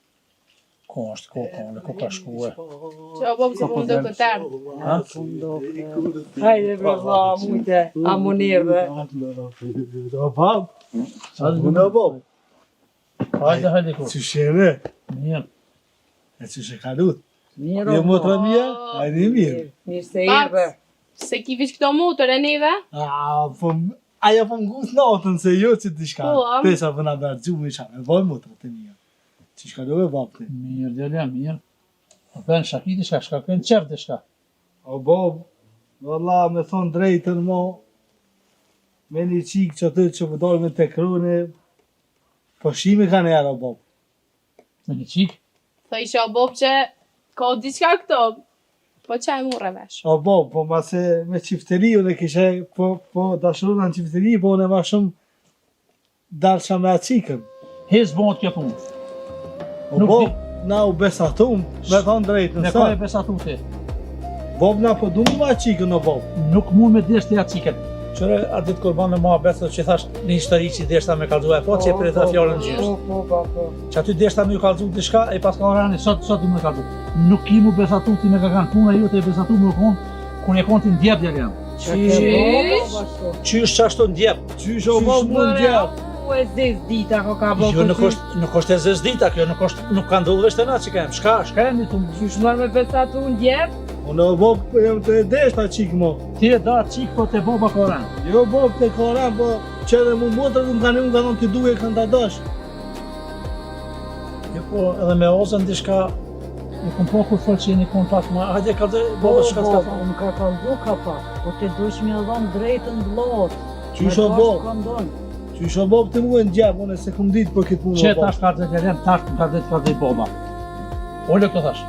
Ku është, ku ka, ku ka shkue? Që o bobë se po më do këtë Ha? Hajde bre vlla, mujte, a mu nirve. O bab, Hajde, unë o bab. Hajde, hajde ku. Qysh jeni? Mirë. E qysh e kalut? Mirë, Jo motra mia? Hajde mirë. Mirë se erdhe. Se ki veç këto motër e neve? A, po, ajo po më natën se jo që diçka. Po, am. Pesa po na bërë gjumi qa me boj motra të mia. Qysh kalove bab ti? Mirë, djalja, mirë. Po bën shaki diçka, shka kënë qef diçka. O bab, valla me thonë drejtën mo, me një qikë që aty që po dalë me të krune, po shimi ka njerë o bab. Me një qikë? Thë ishe o bobë që ka diçka këto. Po qa e murre vesh? O bab, po ma se me qifteri, unë e kishe, po, po dashuruna në qifteri, po unë e ma shumë dalsha me atë qikën. Hiç s'bohet kjo punë. O Nuk bab, na u besatum, me thonë drejtën, Me sa? ka e besatu ti. Bab, na po du me atë qikën, o bab. Nuk mund me desh ti atë qikën. Qëre atë ditë kur banë me muhabet, thotë që thash një histori që deshta me kallzu e po që e preta fjalën gjysht. Po, po, po, po. Që aty deshta me ju kallzu diçka, e pas ka rani sot sot du me kallzu. Nuk ki mu besatu ti me ka kanë puna jote e besatu me u kon kur e kon ti ndjep djalë jam. Qysh? Qysh çashtu ndjep? Qysh o bab, mu ndjep. U e zez dita ko ka bo Jo nuk është nuk është e zez dita kjo, nuk është nuk ka ndodhur veç te na që kem. Shka, shka jemi tu Qysh mërë me besatu ndjep? Unë o bab, po jam të e deshta qikë mo. Ti e da çik po te baba ka ran. Jo bab, të ka ran, po që edhe mu motra të më kanë unë ka thonë ti duke kanë ta dash. Jo po edhe me ozën diçka Nuk kom po kur fol që jeni kon pak më. Hajde ka dhe baba çka Po, të ka po, thonë. më ka kallzu ka pak, po ti dush me dhon drejtën vllot. Qysh o bab? Qysh o bab ti mua ndjep, unë se kum ditë për këtë punë. Që o bab. tash ka të djalem, tash ka të ka të baba. Ole të thash.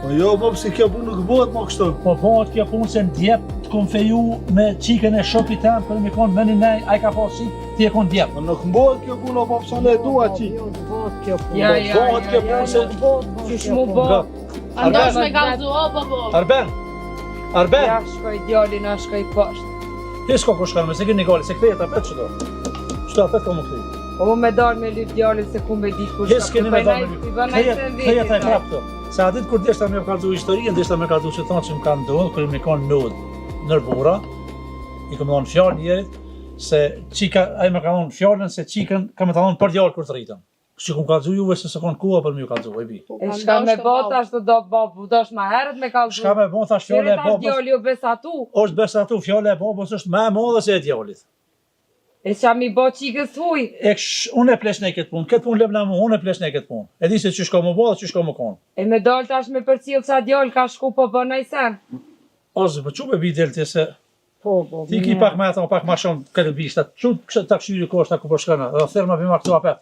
Po jo bab, se kjo punë nuk bëhet më kështu. Po bëhet kjo punë se ndjep të kom feju me çikën e shokit tem për me kon me një nej, ai ka pas çik, ti e kon ndjep. Po nuk bëhet kjo punë o bab, sa ne e dua qikë. Jo, s'bohet kjo punë. Ja, ja, Bëhet kjo ja, punë se Nuk bëhet mo Qysh kjo mu punë. bo? Nga. A ndosh me kallzu o bobo? Arben. Arben. Ja shkoj djali, na shkoj poshtë. Ti s'ka ku shkon, me se keni goli, se kthehet apet çdo. Çdo apet ka më kthy. Po mu me dalë me lyp djalin se ku me ditë kur Hiç keni me dalë me I lyp. bën ai Kthehet, sen kthehet ai veti. prapë këto. Se atë ditë kur deshta me kallzu historinë, deshta me kallzu që thonë që më ka ndodhur kur më kanë ndodh nër burra. I kam dhënë fjalën njerit se çika, ai më ka dhënë fjalën se çikën ka më ta dhënë për djalë kur të rritëm. Kështu që kum kallzu juve se s'e kanë koha për më ju kallzu, e bi. Po, E shka me bo tash të do babu, dosh ma herët me kallzu. Shka me bon thash fjala Deri e tash babës. djali u besatu. Është besatu fjala e babës është më e madhe se e djalit. E qa mi bo qikës huj. E ksh, unë e pleshnoj këtë punë, këtë punë lëm na mu, unë e pleshnoj këtë punë. E di se çysh ka më bë dhe çysh ka më kon. E me dalë tash me përcjell qa djalë ka shku po bën ai sen. Ose po çu be bi del ti se Po, po. ti ki pak më ato, pak më shumë këtë bishta. Çu kështë ta këshyri ko është ku po shkon. Edhe thërma bima këtu apet.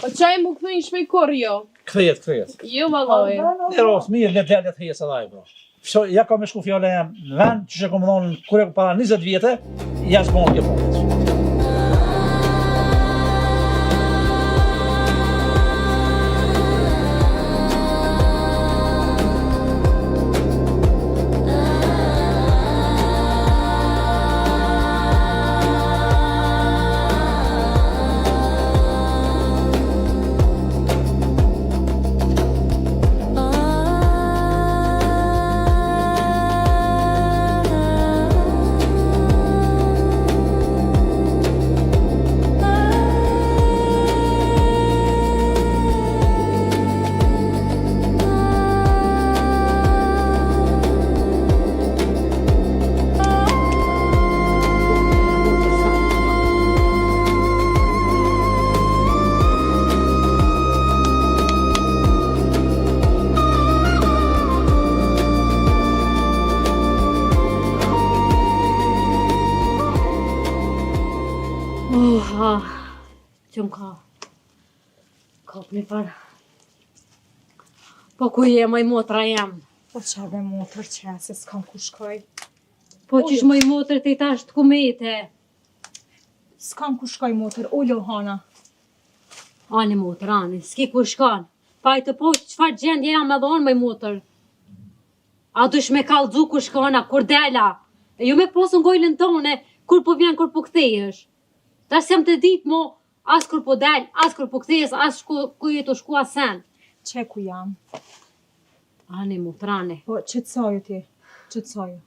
Po qaj mu kthejnë shpejt kurr jo. Kthehet, kthehet. Jo vallai. Në rast mirë le të le të hesë edhe ai bro. So, ja ka me shku fjala jam në vend, që e kom thonë kur e para 20 vjetë, ja s'bon kjo punë. Uh, ah, që më ka Kap një farë Po ku je, moj motra jam Po qa be motër që se s'kam ku shkoj. Po qysh moj motër ti tash të ku mete S'kam ku shkoj motër, ulo hana. Ani motër, ani, s'ki ku shkon Pa i të po qëfar gjendje jam edhe unë moj motër A dush me kallzu ku shkona, kur dela E ju me posë ngojlën tone, kur po vjen, kur po kthehesh Tash jam të ditë mo, as kur po del, as kur po kthehesh, as shku, ku je të shku as sen. Qe ku jam. Ani, motra, ani. Po, qetësoju ti, qetësoju.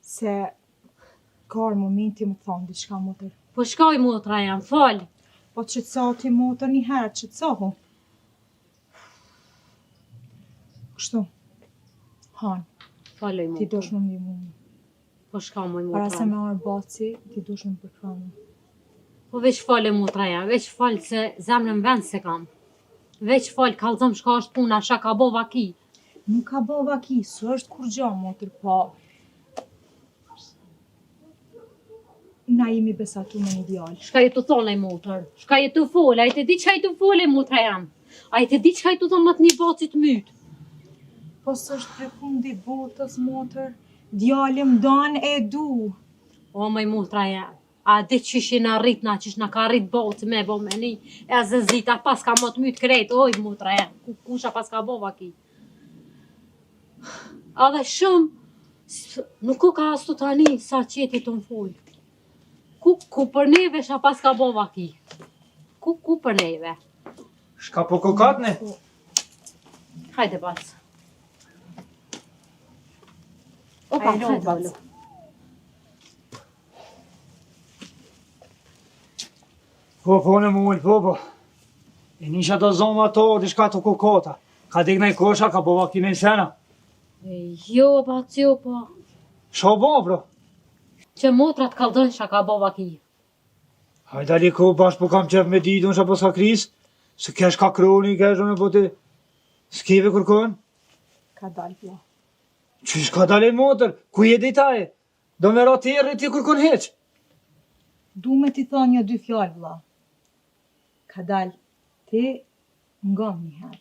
Se ka ardhë momenti me thonë diçka motër. Po shka oj motra jem, fol. Po qetësohu ti motër një herë, qetësohu. Kështu. Han. Fol oj motër. Ti duhesh me m'ndihmu. Po shka moj motra. Para se me ardhë baci, ti duhesh me përkrah mu. Po veç fol e motra jem, veç fol se zemrën n'vend s'e kam. Veç fol, kallzom shka është puna, shka ka bo vaki. Nuk ka bo vaki, s'është kurgjo motër, po na jemi besatu me një djalë. Shka je tu thonë oj motër? Shka je tu folë? A je tu di çka je tu folë motra jem? A je tu di çka je tu thonë me një baci të mytë? Po s'është pre fundi botës motër, djali m'don e du. O moj motra jem, a di qysh jena rrit na, qysh na ka rrit baci me bo me ni, e zezita paska me t'myt krejt, oj motra jem, ku, kusha paska bo vaki. Edhe shumë, nuk u ka astu tani sa qeti të më folë. Ku, ku për neve shka paska bo vaki? Ku, ku për neve? Shka po kokatni? Hajde, bac. Opa, hajde, bac. Po, po, në mull, po, po. E nisha të zoma to, diçka të kokota. Ka dek naj kosha, ka bo vaki naj sena. Jo, bac, jo, po. Sho bo, bro? Që motra të kallzon shka ka bo vaki. Hajde, Ali, ko, bash po kam qef me ditë, unë shka po s'ka kris, se kesh ka kroni, kesh unë po ti, s'keve kërkon? Ka dalë, vlla. Qysh ka dalë motër? Ku je ditaj? Do me ra terri ti kërkon hiq? Du me t'i thonë një dy fjalë, vlla. Ka dalë, ti ngom një herë.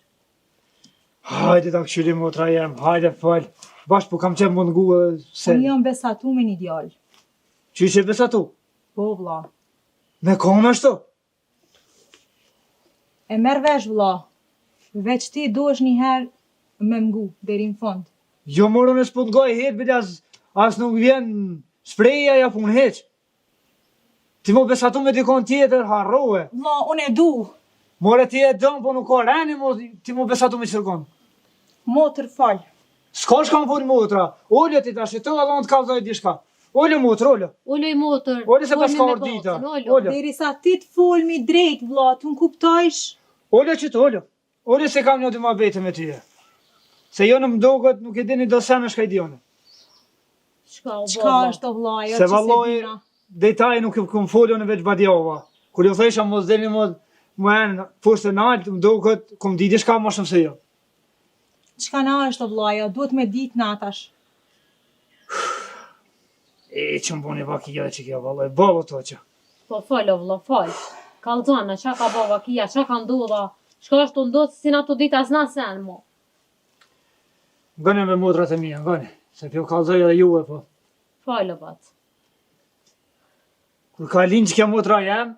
Hajde ta këqyri motra jem, hajde fol. Bash po kam qef me ngu edhe se. Unë jam besatu me një djalë. Qysh je besatu? Po, vlla. Me kon ashtu? E merr vesh vlla. Veç ti duhesh një herë me m'ngu deri në fund. Jo more unë s'po t'ngoj hiç bile as as nuk vjen shpreja ajo punë hiç. Ti m'u besatu me dikon tjetër harroje. Vlla unë e du. More ti e don po nuk ka reni mo ti m'u besatu me qërkon. Motër fol. S'ka shka me fol motra. Ulu ti tash këtu edhe unë të kallzoj diçka. Ulu motër, ulu. Ulu motër. Ulu se paska ardh dita. Ulu. Derisa ti të folmi drejt vlla, të më kuptojsh. Ulu qëtu, ulu. Ulu se kam një dy muhabete me ty. Se jo në m'doket nuk e dini do sene shka i di unë. Çka o Çka është o vlla, jo Se vallai detaje nuk ju kom folë unë veç badjava. Kur ju thojsha mos delni mo më enë poshtë e nalt, më duket kom di diçka më shumë se ju. Çka na është o vlla, jo, duhet me ditë na tash. E që më boni vaki edhe që kjo vallai, boll to që. Po fol o vlla, fol. Kallzona, çka ka bo vakia, çka ka ndodha, çka është tu ndodhë, si na tu ditë as na sen mo. Ngoni me motrat e mia, ngoni, se p'ju kallzoj edhe juve po. Fol o bac. Kur ka lind që kjo motra jem,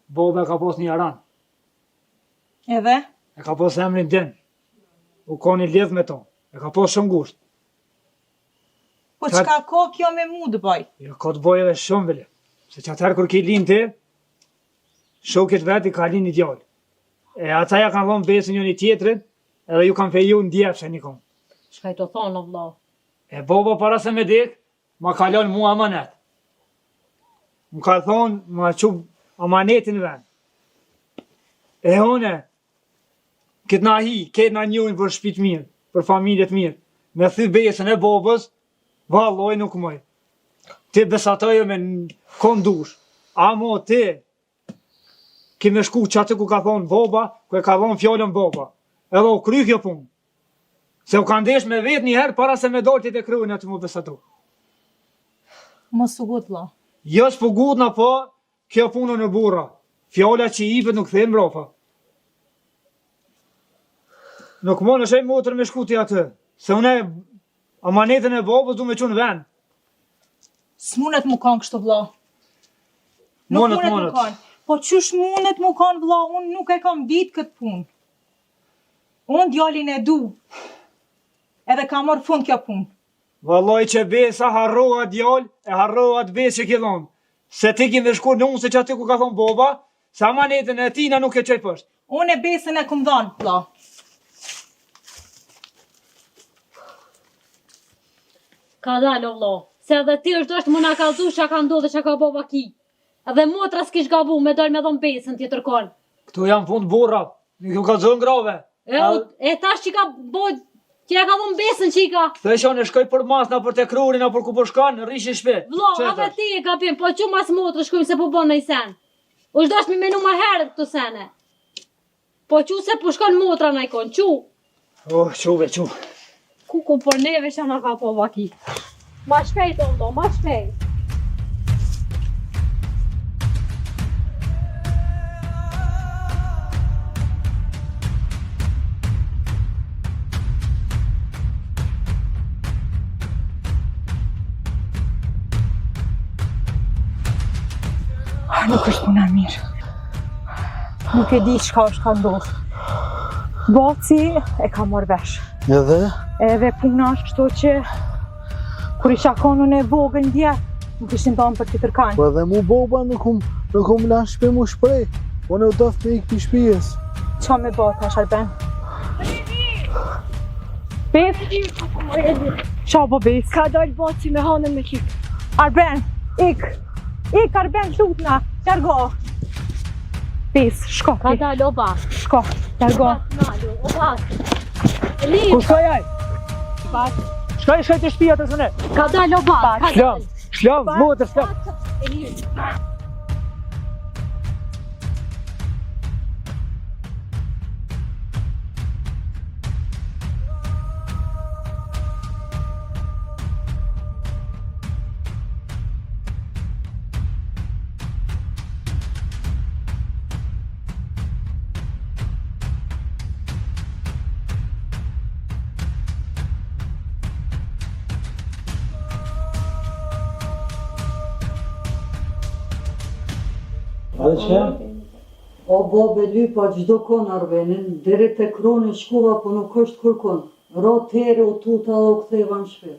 baba e ka pas një jaran. Edhe? E ka pas emrin Den. U kon i lidh me to. E ka pas shumë ngusht. Po çka ka kjo me mu të boj? Jo, ka të boj edhe shumë bile. Se që atëherë kur ki lind ti, shokit vet i ka lind një djalë. E ata ja kanë dhonë besën njëni tjetrit, edhe ju kanë feju në djepse një konë. Çka je tu thonë, o vlla? E baba para se me dek, ma ka lënë mua amanet. Më ka thonë, ma çu amanetin në vend. E une, këtë nahi, këtë na njohin për shpi t'mirë, për familje të mirë. Me thy besën e babës, valloj nuk muj. Ti besatoje me kon dush. Amo ti, Ki me shku qaty ku ka thonë baba, ku e ka dhonë fjalën baba. Edhe u kry kjo punë. Se u ka ndesh me vetë një herë para se me dalë ti te kroni aty m'u besatu. Mos u ngut vlla. Jo s'po ngutna po, kjo punë në burra. Fjala që i ipet nuk kthehet mbrapa. Nuk mun është motër me shku ti aty. Se unë amanetin e babës du me çu në vend. S'munet mu kanë kështu vlla. Nuk Mundet, munet mu mundet. kanë. Po qysh munet mu kanë vlla, unë nuk e kam ditë këtë punë. Unë djalin e du. Edhe ka marrë fund kjo punë. Vallai që besa harro atë djalë, e harro atë besë që ki dhonë. Se ti ki me shku në unë se që aty ku ka thonë baba, Se amanetin e tina nuk e çoj poshtë. Unë e besën e kum dhanë, vlla. Kadal o vlla, se edhe ti është dashtë me na kallzu çka ka ndodhë çka ka bo vaki. Edhe motra s'kish gabu me dal me dhon besën tjetërkon. Këto janë punë burra, nuk ju kallzon grave. E, u, e tash që ka bo, që ja ka dhon besën çika. Thëshë unë shkoj për mas, na për te kruri, na për ku po shkon, rrish në shpi. Vlla, edhe ti e gabim, po qu mas motrës shkojmë se po bon naj sen. Është dashtë me menu ma herët këto sene. Po qu se po shkon motra najkon, qu. Oh, qu be, qu. Kuku për neve që na ka po vaki. Ma shpejt, o vlla, ma shpejt. Nuk është puna mirë. Nuk e di çka është ka ndodhë. Baci e ka marrë vesh. Edhe? Edhe puna është kështu që kur isha konë unë e vogël dje, më kishin dhanë për tjetërkan. Po edhe mu boba nuk um, nuk um la n'shpi mu shprej. Po unë u dashta me ikë pi shpijës. Qa me bo tash, Arben? Bes? Qa bo Bes? Ka dalë baci me hanën me lyp. Arben, ik! Ik, Arben, lutna, largo! Bes, shko. Ka dalë, o bas. Shko, largo. Nalu, o bas. Elif. Ku shkoj aj? Bas. Shkoj, shkoj te shpia të sëne. Ka dalë, o bas. Ka Shlom, shlom, motër, shlom. Elif. Edhe që? O babë e lypa çdo kon Arbenin, deri te kroni shkova po nuk është kërkun. Ra tere u tuta dhe u ktheva në shpi.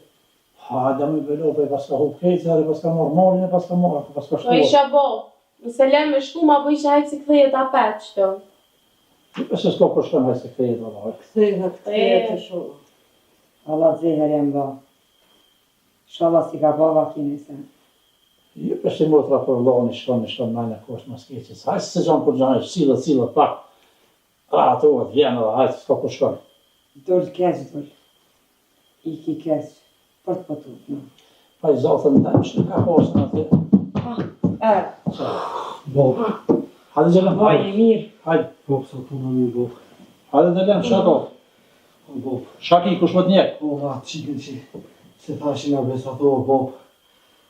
Hajde më belo, po e paska hup krejt, zare paska marrë malin e paska marrë, po paska Po shtuar. isha bo, nëse lem me shku, ma po isha hajtë si kthehet apet qëto. Jo se s'ka kur shkon hajde se kthehet valla. Kthehet, kthehet inshallah. Valla zeher jam ba. Inshallah s'i ka ba vaki nëse. Jo po si motra për vllani shkon e shkon mendja ku është mas keqe. Hajde se gjon kur gjon, sillet sillet pak. Rahatohet, vjen edhe hajde s'ka ku shkon. Dul keq dul. Iki keq. Për të po tutna. Pa i zatën ndemshme ka pasën aty. E, Bob, Hajde gjellën, vaj hajde. i mirë. Hajde, bob, sa puna mirë, bob. hajde dhe lem, shako. O, bob, Shaki, kush më të njek? o, ma qikën që, se thashin a besa tho, o, bob.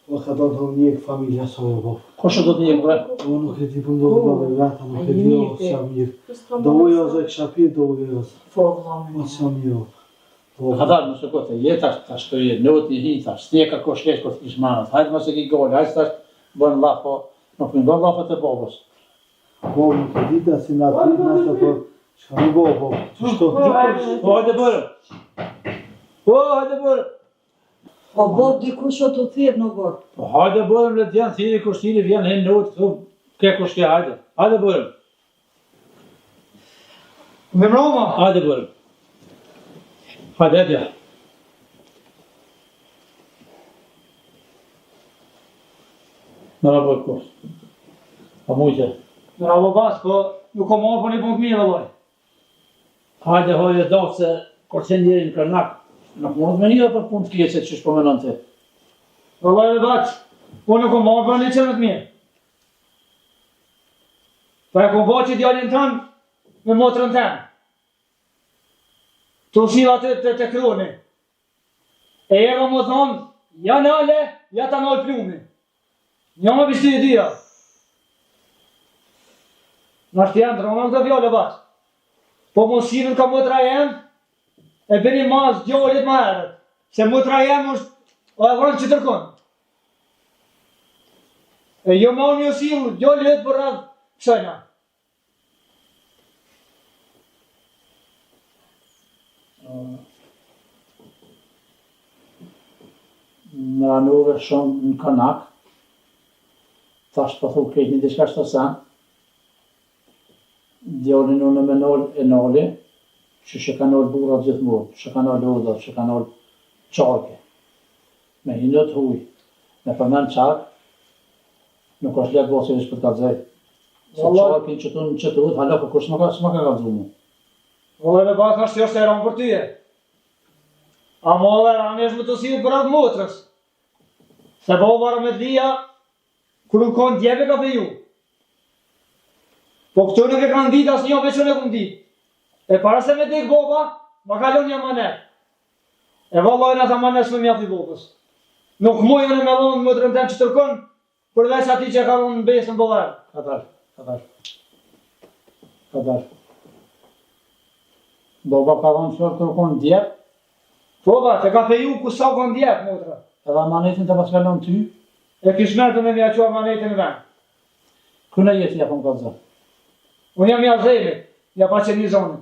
O, ka do të më njek familja soj, o, bob. Kush do të njek, bre? O, nuk e di, po ndodhë oh, me veta, nuk e di, o, s'jam mirë. Do ujë ose kisha pi, do ujë ose. Po vlla me. O, s'jam mirë, o. Bob, Ka dalë, mos e kote, je tash, tash të je, not një hi, tash, s'nje ka kush keq kur të kish manat. Hajde mos e ki gol, hajde tash bën llaf, po nuk më bën llafet e babës. bob, nuk e di ta si na ditë, nashta, po, çka me bo, bob, qështu? Po hajde bërë. Po hajde bërë. O bob dikush o të thirr në oborr. Po hajde bërëm, le të janë thiri, kush thiri, vjen hin not këtu, ke kush ke, hajde. Hajde bërëm. Me mroma. Hajde bërëm. Hajde, etja. Merhaba kus. A mujtë. Bravo bas, po nuk ko marrë për një punë të mirë vëllai. Hajde, hajde, do se kur të njeri në kërnak, nuk mund të me një për punë të keqe që shpo menon ti. Vëllai dhe bac, po nuk ko marrë për një qenë të mirë. Po e kom bo që djalin tënd me motrën tënd. Tu sill aty te, te kroni. E erdha më thonë, ja nale, ja ta nal plumi. Një më bishti e dyja. Në është janë drona këto fjallë, bac. Po mos sillen ka motra jem, e bëni mas djallit ma herët. Se motra jem është, o e vënë që tërkon. E jo më unë ju sill djallit për radhë kësajna. Më ranove shumë në konak. Tash po thu krejt një diçka shto sen. Djalin unë me nal e nali, qysh e ka nal burrat gjithmonë, qysh e ka nal oda, qysh e ka nal qarki. Me hi në të huj, me përmend qark, nuk është lehtë bo se veç për të kallzoj. Se qarkin që tu në qëtë udhë, hala kurkush s'ma ka, s'ma ka kallzu mu. Valla be bacë është është e rëndë për tyje. Ama edhe rëndë është me të sjellë për atë motrës. Se baba rahmetlia, kur u konë djep e ka feju. Po këto nuk e kanë ditë asnjë, veç unë e kom ditë. E para se me dek baba, ma ka lon një amanet. E valla unë atë amanet s'më mjaft i babës. Nuk muj unë me dhonë motrën tem qetërkun, përveç atij që e ka dhonë besën baba. Kadal, kadal. Kadal. Baba ka dhonë fjalë kur u konë djep? Po ba, të ka feju kur sa u konë djep, motra. Edhe amanetin të paska lënë ty? E kish mërë të me mja çu amanetin në vend. Kënë jetë ja po më kallzon? Unë jam i Azemit, ja pa që një zonë.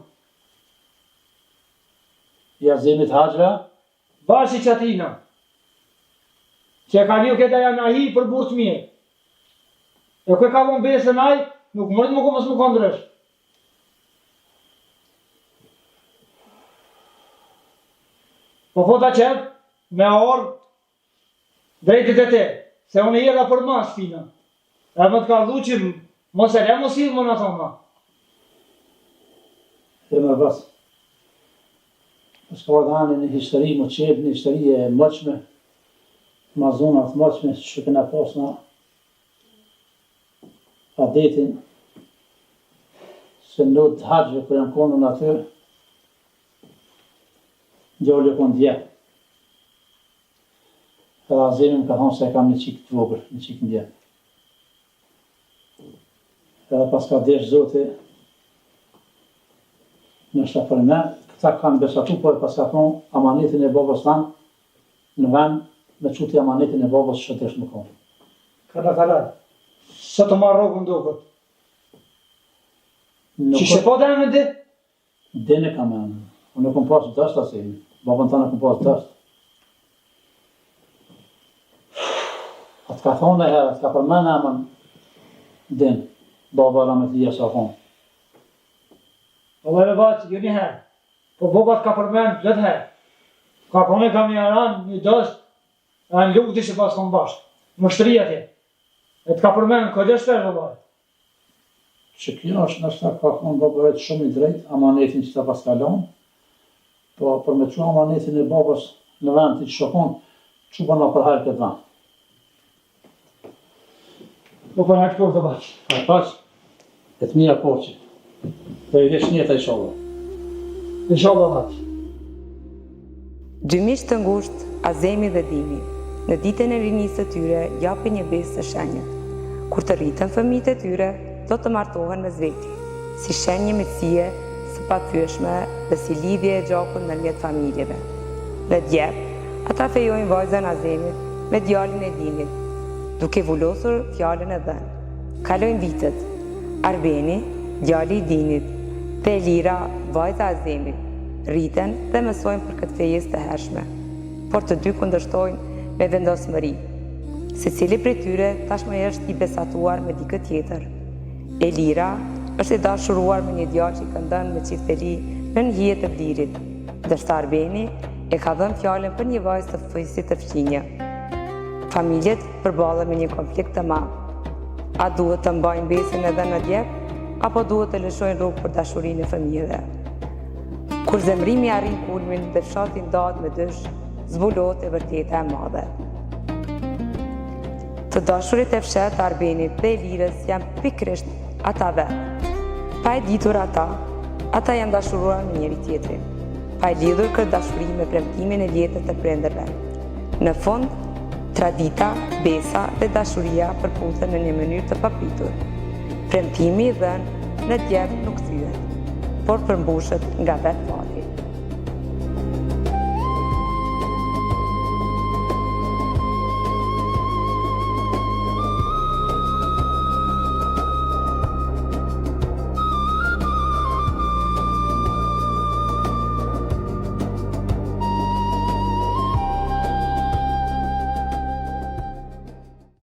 I Azemit haxhve? Bash i qatina. Që e ka një këta janë ahi për burrë të mirë. E ku e ka dhonë besën aj, nuk mërët më ku mos më kondrësh. Po po ta qep, me ardhë, drejtit e te, se unë e jera për ma shpina. E më të ka dhu që mos e le mos i më në thonë ma. E më bas. Pas ka ardhë një histori, më qep, një histori e moçme, ma zona të moçme, që kena pas na adetin, se në të haxhve, kur jam konën aty, djali e konë djep. Edhe Azemi më ka thonë se e kam një qikë të vogël, një qikë në djep. Edhe pas ka desh zoti, nështë për me, këta kanë besatu, po e pas ka thonë amanetin e babës tanë, në vend me çu ti amanetin e babës që desh më konë. Kadal, kadal, së të marrë rrogën duket. Që shë po dhe me di? Din e kam emën. Unë e kom pas dost Azemin. Babën tanë e kom pas dost. A të ka thonë e herë, a të ka përmen emën Din, baba rahmetlia sa thonë. Po dhe bacë, jo një herë. Po baba të ka përmen plot herë. Ka thonë e kam një aran, një dost, e në lukë që pas konë bashkë. Më shtri atje. E të ka përmen, këtë është shpesh vëllai. Që kjo është nështë ka konë baba vetë shumë i drejt, amanetin që ta pas ka lonë, po për me çu amanetin e babës në vend të që shokon, që bën ma për hajr këtë vend. Po për hajr të bacë. Hajr paç, e të mira poqi. Dhe i vesh njeta inshallah. Inshallah bacë. Dy miq të ngushtë, Azemi dhe Dini, në ditën e rinisë së tyre japin një besë të shenjtë. Kur të rriten fëmijët e tyre, do të martohen mes veti, si shenjë miqësie së pathyeshme dhe si lidhje e gjakut ndërmjet familjeve. Në djep, ata fejojnë vajzën Azemit me djalin e Dinit, duke vulosur fjalën e dhënë. Kalojnë vitet. Arbeni, djali i Dinit, dhe Elira, vajza e Azemit, rriten dhe mësojnë për këtë fejesë të hershme, por të dy kundërshtojnë me vendosmëri. Secili prej tyre tashmë është i besatuar me dikë tjetër. Elira është e dashuruar me një djalë që i këndon me çifteli nën hije të blirit, ndërsa Arbeni e ka dhënë fjalën për një vajzë të fisit të fqinjë. Familjet përballen me një konflikt të madh. A duhet të mbajnë besën e dhënë në djep, apo duhet të lëshojnë rrugë për dashurinë e fëmijëve? Kur zemërimi arrin kulmin dhe fshati ndahet me dysh, zbulohet e vërteta e madhe. Të dashurit e fshehtë të Arbenit dhe Elirës janë pikërisht ata vetë. Pa e ditur ata, ata janë dashuruar me njëri-tjetrin, pa e lidhur këtë dashuri me premtimin e vjetër të prindërve. Në fund, tradita, besa dhe dashuria përputhen në një mënyrë të papritur. Premtimi i dhënë në djep nuk thyhet, por përmbushet nga vetë fati.